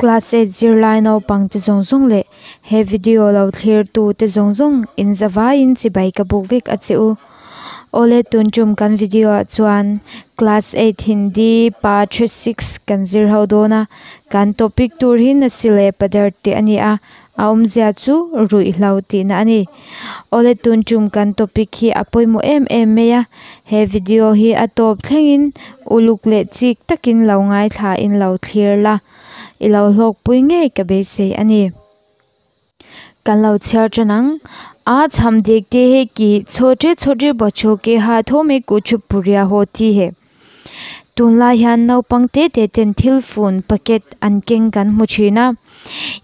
Class 8 zirlai naupang te zawng zawng leh he video lo thlir tu te zawng zawng in zavaiin chibai ka buk vek a che u. Awle tun tum kan video ah chuan class 8 Hindi part 6 kan zir ho dawn a, kan topic tur hi Nasile Padar tih a ni a, a awmzia chu ruihhlo tihna a ni. Awle tun tum kan topic hi a pawimawh em em mai a, he video hi a tawp thlengin uluk leh chik takin lo ngaithla in lo thlir la, i lo hlawkpui ngei ka beisei a ni. Kan lo chhiar tan ang, आज हम देखते हैं कि छोटे छोटे बच्चों के हाथों में कुछ पुड़िया होती है। Tunlai hian naupang te te ten thil fun packet an keng kan hmu thin a,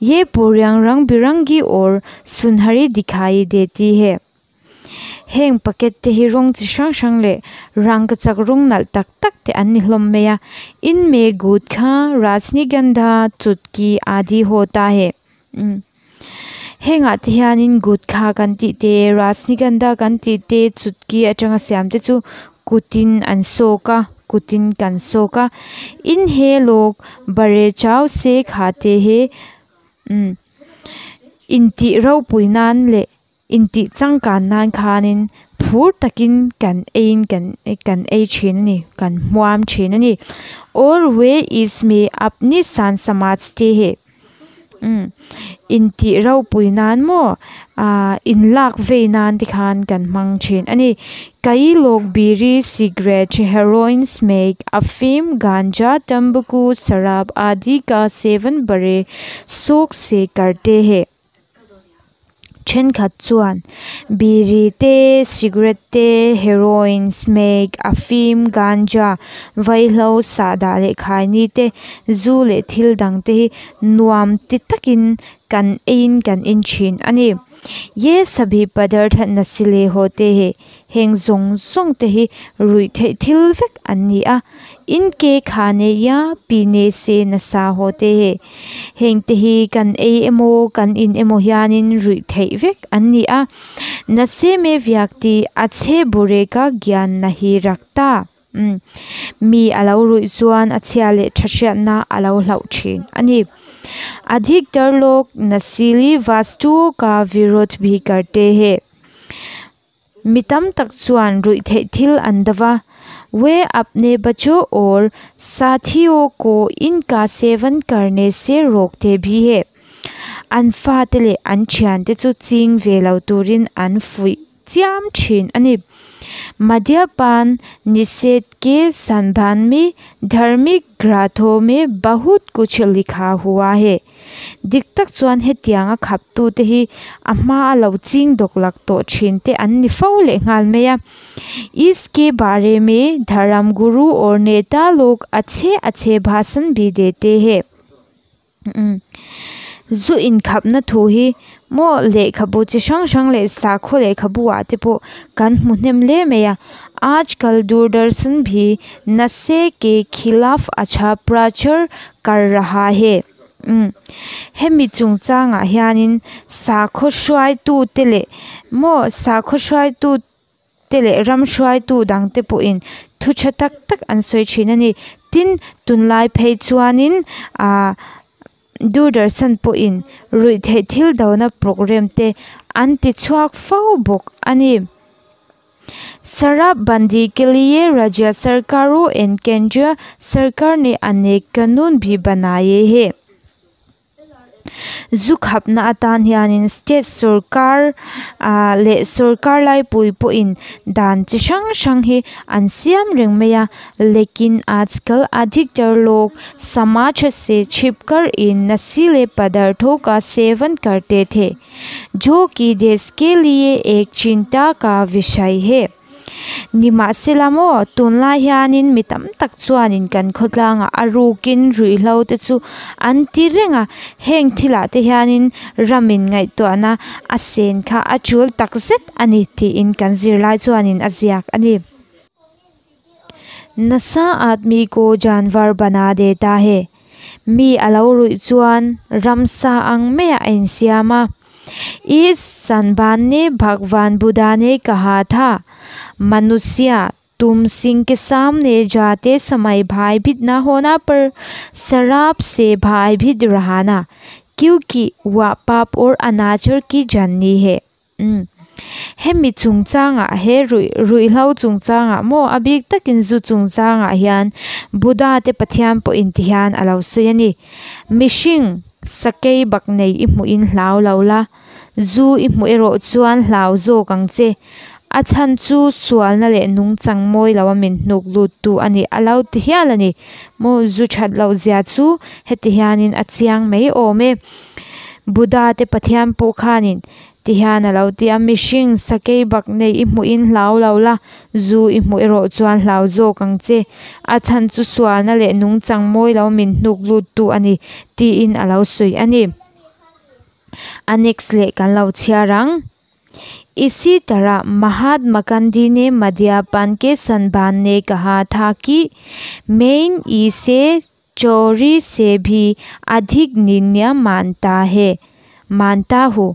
ये पुड़िया रंग बिरंगी और सुनहरी दिखाई देती है। Heng packet te hi rawng chi hrang hrang leh rangkachak rawng nalh tak tak te an ni hlawm mai a, इनमें गुटखा रजनीगंधा चुटकी आदि होता है। Hengah te hianin gutkha kan tih te rajnigandha kan tih te chutki atanga siam te chu kutin an sawk a kutin kan sawk a inhe log bare chau se khate he intih ropui nan leh intih changkan nan khanin phur takin kan eiin kan ei thin a ni kan hmuam thin a ni और वे इसमें अपनी शान समझते हैं। Intih ropui nan maw ah in lak vei nan te khan kan hmang thin a ni. Kai log biri cigarette heroin smack अफीम गांजा तंबाकू शराब आदि का सेवन बड़े शौक से करते हैं। Thenkhat chuan biri te cigarette te heroin smack अफीम ganja vaihlo sahdah leh khaini te zu leh thil dang te hi nuam ti takin kan eiin kan en thin a ni. ये सभी पदार्थ नशीले होते हैं। Heng zawng zawng te hi ruih theih thil vek an ni a, इनके खाने या पीने से नशा होते हैं। Heng te hi kan ei emaw kan in emaw hianin ruih theih vek an ni a, नशे में व्यक्ति अच्छे बुरे का ज्ञान नहीं रखता। Mi alo ruih chuan a chhia leh tha hriatna alo hlauh thin a ni. अधिकतर लोग नशीली वस्तुओं का विरोध भी करते हैं। Mi tam tak chuan ruih theih thil an dava, वे अपने बच्चों और साथियों को इनका सेवन करने से रोकते भी हैं। An fa te leh an thian te chu ching ve lo turin an fuih chiam thin a ni. मद्यपान निषेध के संबंध में धार्मिक ग्रंथों में बहुत कुछ लिखा हुआ है। Dik tak chuan hetianga khap tu te hi a hma a lo ching dawk lak tawh thin te an ni fo leh nghal mai a. इसके बारे में धर्म गुरु और नेता लोग अच्छे अच्छे भाषण भी देते हैं। Zu in khapna thu hi maw lehkhabu chi hrang hrang leh sakhaw lehkhabu ah te pawh kan hmu hnem hle mai a. आजकल दूरदर्शन भी नशे के खिलाफ अच्छा प्रचार कर रहा है। Hemi chungchangah hianin sakhaw hruaitu te leh maw sakhaw hruaitu te leh ram hruaitu dang te pawhin thu tha tak tak an sawi thin a ni. Tin tunlai phei chuanin ah Doordarshan pawhin ruih theih thil dona program te an ti chhuak fo bawk a ni. शराबबंदी के लिए राज्य सरकारों एवं केंद्र सरकार ने अनेक कानून भी बनाए हैं। Zu khapna atan hianin state sarkar leh sarkar laipui pawhin dan chi hrang hrang hi an siam reng mai a, लेकिन आजकल अधिकतर लोग समाज से छिपकर इन नशीले पदार्थों का सेवन करते थे, जो कि देश के लिए एक चिंता का विषय है। Nimahsela maw tunlai hianin mi tam tak chuanin kan khawtlangah a rukin ruihhlo te chu an ti reng a, heng thilah te hianin ramin ngaihtuahna a sen kha a tul tak zet a ni tiin kan zirlai chuanin a ziak a ni. नशा आदमी को जानवर बना देता है। Mi alo ruih chuan ramsa ang maiah a insiam a. इस संबंध में भगवान बुद्धा ने कहा था, मनुष्य तुम सिंह के सामने जाते समय भयभीत न होना पर शराब से भयभीत रहना क्योंकि वह पाप और अनाचार की जननी है. Hemi chungchangah he ruih ruihhlo chungchangah maw a bik takin zu chungchangah hian Buddha te Pathian pawhin ti hian a lo sawi a ni. Mihring sakei bak nei i hmuhin hlau lo la, zu i hmuh erawh chuan hlau zawk ang che. A chhan chu sualna leh nungchang mawi lo a min hnuk lut tu a ni a lo ti hial a ni. Maw zu that loh zia chu heti hianin a chiang mai awm e. Buddha te Pathian pawh khanin ti hian a lo ti a, mihring sakei bak nei i hmuhin hlau lo la, zu i hmuh erawh chuan hlau zawk ang che. A chhan chu sualna leh nungchang mawi lo min hnuk lut tu a ni tiin a lo sawi a ni. A next leh kan lo chhiar ang. इसी तरह महात्मा गांधी ने मद्यपान के संबंध में कहा था कि मैं इसे चोरी से भी अधिक निंदनीय मानता है मानता हूँ।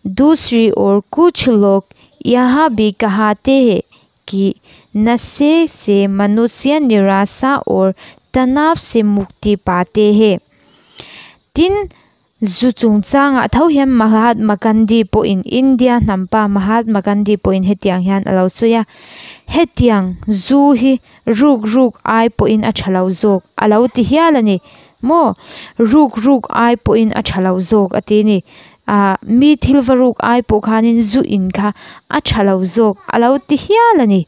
दूसरी ओर कुछ लोग यह भी कहते हैं कि नशे से मनुष्य निराशा और तनाव से मुक्ति पाते हैं. Tin, zu chungchangah tho hian Mahatma Gandhi pawhin India hnampa Mahatma Gandhi pawhin hetiang hian a lo sawi a, hetiang zu hi ruk ruk ai pawhin a tha lo zawk a lo ti hial a ni maw ruk ruk ai pawhin a tha lo zawk a ti a ni ah mi thil va ruk ai pawh khanin zu in kha a tha lo zawk a lo ti hial a ni.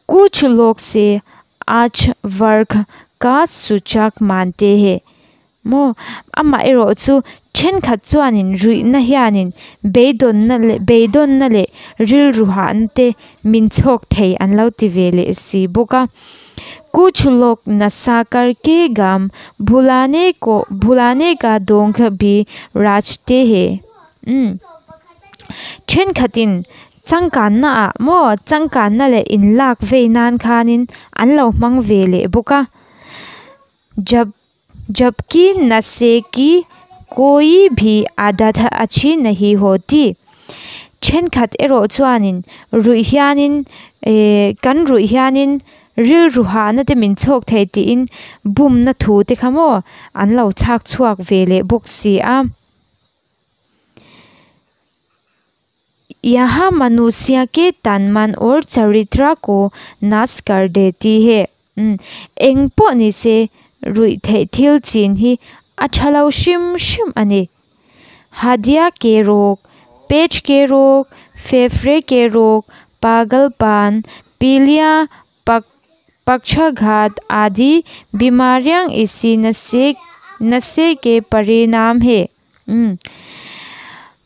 Kuch log se aaj varg ka suchak mante he. Maw amah erawh chu thenkhat chuanin ruihna hianin beidawnna leh beidawnna leh rilru hahna te min chhawk thei an lo ti ve leh si bawk a. Kuch log nasa karke gam bhulane ko bhulane ka dawng bhi rajte he. Umm thenkhatin changkanna ah maw changkanna leh inlak vei nan khanin an lo hmang ve leh bawk a. Jab जबकि नशे की कोई भी आदत अच्छी नहीं होती. Thenkhat erawh chuanin ruih hianin eh kan ruih hianin rilru hahna te min chhawk thei tiin bumna thu te kha maw an lo chhak chhuak ve leh bawk si a. यह मनुष्य के तन मन और चरित्र को नष्ट कर देती है. Eng pawh ni se ruih theih thil chin hi a tha lo hrim hrim a ni. Hadiya ke rog, pech ke rog, फेफड़े के रोग, पागलपन, पीलिया, पक पक्षाघात आदि बीमारियां इसी नशे नशे के परिणाम है.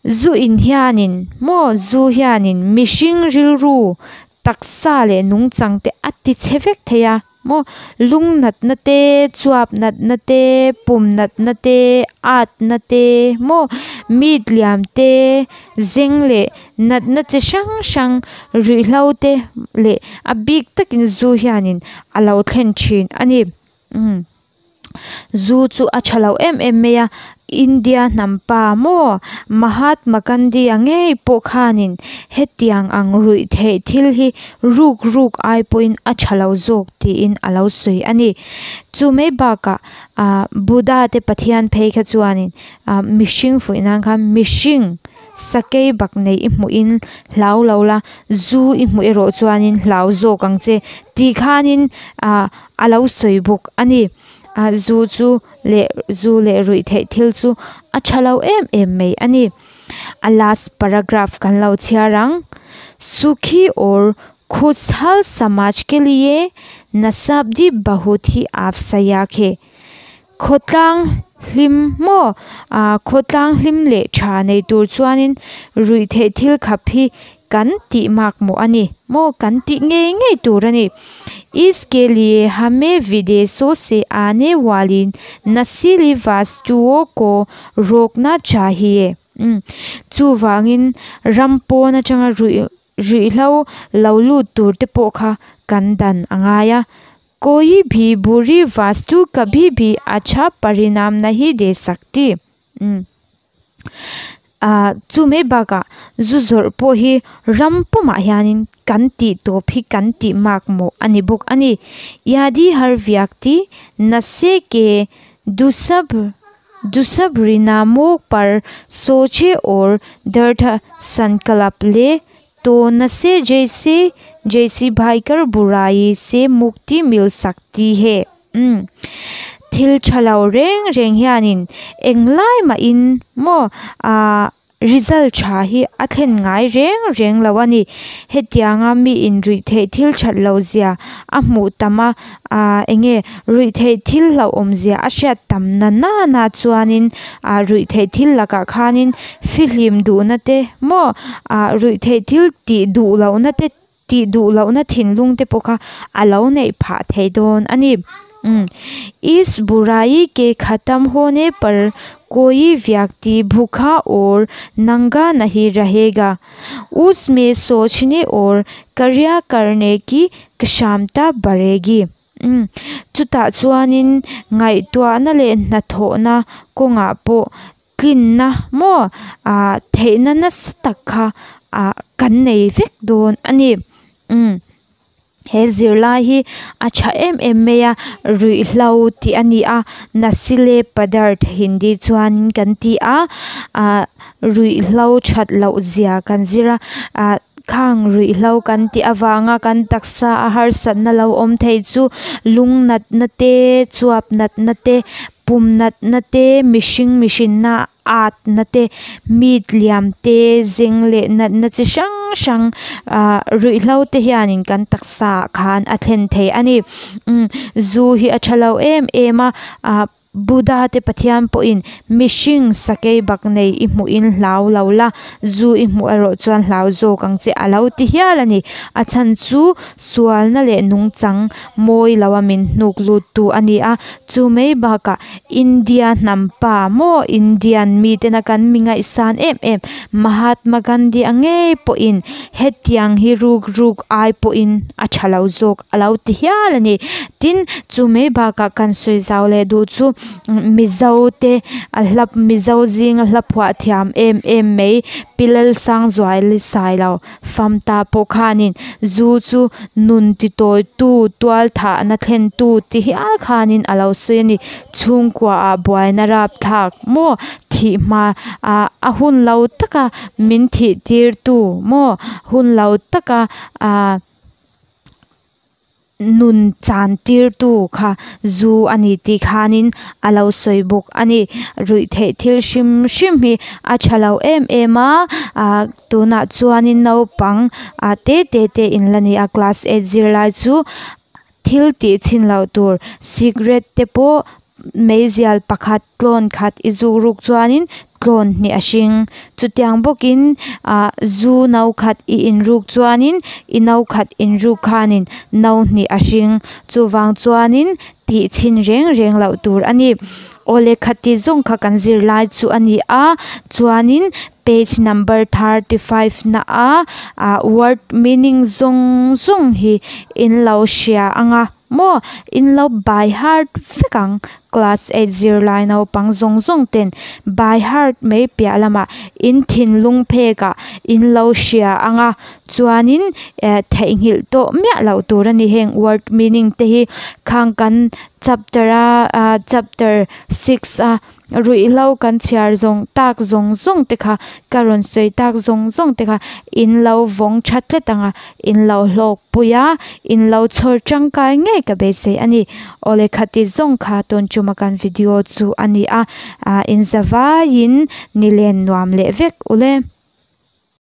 Zu in hianin maw zu hianin mihring rilru taksa leh nungchang te a ti chhe vek thei a maw lung natna te chuap natna te pum natna te at na te maw mit liam te zeng leh natna chi hrang hrang ruihhlo te leh a bik takin zu hianin a lo thlen thin a ni. Zu chu a tha lo em em mai a India hnam pa maw Mahatma Gandhi a ngei pawh khanin hetiang ang ruih theih thil hi ruk ruk ai pawhin a tha lo zawk tiin a lo sawi a ni. Chu mai bakah ah Buddha te Pathian phei kha chuanin ah mihring fuih nan khan mihring sakei bak nei i hmuhin hlau lo la zu i hmuh erawh chuanin hlau zawk ang che tih khanin ah a lo sawi bawk a ni. Ah zu chu leh zu leh ruih theih thil chu a tha lo em em mai a ni. A last paragraph kan lo chhiar ang. Sukhi aur khushhal samaj ke liye nasabdi bahut hi आवश्यक है. Khawtlang hlim maw ah khawtlang hlim leh tha nei tur chuanin ruih theih thil khap hi kan tih mak mawh a ni maw kan tih ngei ngei tur a ni. इसके लिए हमें विदेशों से आने वाली नशीली वस्तुओं को रोकना चाहिए. Chuvangin ram pawn atanga ruih ruihhlo lo lut tur te pawh kha kan dan a ngai a. कोई भी बुरी वस्तु कभी भी अच्छा परिणाम नहीं दे सकती. Ah chu mai bakah zu zawrh pawh hi ram pumah hianin kan tih tawp hi kan tih mak mawh a ni bawk a ni yadi har vyakti nase ke dusparinamo par soche aur dridh sankalp le toh nase jaise jaisi bhayankar burai se mukti mil sakti hai umm thil tha lo reng reng hianin englai mahin maw ah result tha hi a thlen ngai reng reng lo a ni hetianga mi in ruih theih thil that loh zia a hmuh tam a ah eng nge ruih theih thil hlauhawm zia a hriat tam na nana chuanin ah ruih theih thil lakah khanin fihlim duhna te maw ah ruih theih thil tih duh lohna te tih duh lohna thinlung te pawh kha a lo neih phah thei dawn a ni umm is burai ke khatam hone par koi vyakti bhukha aur nanga nahi rahega usme sochne aur karya karne ki kshamta badhegi umm chutah chuanin ngaihtuahna leh hnathawhna kawngah pawh tlinna maw ah theihna nasa tak kha ah kan nei vek dawn a ni umm he zirlai hi a tha em em mai a ruihhlo tih a ni a nasile padarth hindi chuan kan ti a ah ruihhlo that loh zia kan zir a ah khang ruihhlo kan tih avanga kan taksa a harsatna lo awm thei chu lung natna te chuap natna te pum natna te mihring mihrinna at na te mit liam te zeng leh natna chi hrang hrang ah ruihhlo te hianin kan taksa ah khan a thlen thei a ni umm zu hi a tha lo em em a ah Buddha te Pathian pawhin mihring sakei bak nei i hmuhin hlau lo la zu i hmuh erawh chuan hlau zawk ang che a lo ti hial a ni a chhan chu sualna leh nungchang mawi lo a min hnuk lut tu a ni a chu mai bakah India hnam pa maw Indian mite na kan mi ngaihsan em em Mahatma Gandhi a ngei pawhin hetiang hi ruk ruk ai pawhin a tha lo zawk a lo ti hial a ni tin chu mai bakah kan sawi zau leh duh chu Mizo te a hla Mizo zinga hla phuah thiam em em mai Pi Lalsangzuali Sailo Famta pawh khanin zu chu nun ti tawitu tual thahna thlentu ti hial khanin a lo sawi a ni chhungkuaah buaina rapthlak maw thih hma ah a hun lo taka min thih tir tu maw hun lo taka ah. Nun chan tirtu kha zu a ni tih khanin a lo sawi bawk a ni. Ruih theih thil hrim hrim hi a tha lo em em a, ah tunah chuanin naupang ah te te te in la ni a class eight zirlai chu thil tih chhin loh tur cigarette te pawh meizial pakhat tlawn khat i zuk ruk chuanin tlawn hnih a hring chutiang bawkin ah zu no khat i inruk chuanin i no khat inruk khanin no hnih a hring chuvang chuanin tih chhin reng reng loh tur a ni awle khati zawng kha kan zirlai chu a ni a chuanin page number thirty five na a ah word meaning zawng zawng hi in lo hria ang a. Maw? In lo by heart vek ang. Class eight zirlai naupang zawng zawng ten by heart mai piah lamah in thinlung phekah in lo hria ang a, chuanin eh theihnghilh tawh miah loh tur a ni heng word meaning te hi khang kan chapter a ah chapter six a Ruihhlo kan chhiar zawng tak zawng zawng te kha ka rawn sawi tak zawng zawng te kha in lo vawng tha tlat ang a, in lo hlawk pui a, in lo chhawr tangkai ngei ka beisei a ni. Awle khati zawng kha tun tuma kan video chu a ni a, ah in zavaiin nilen nuam leh vek ule.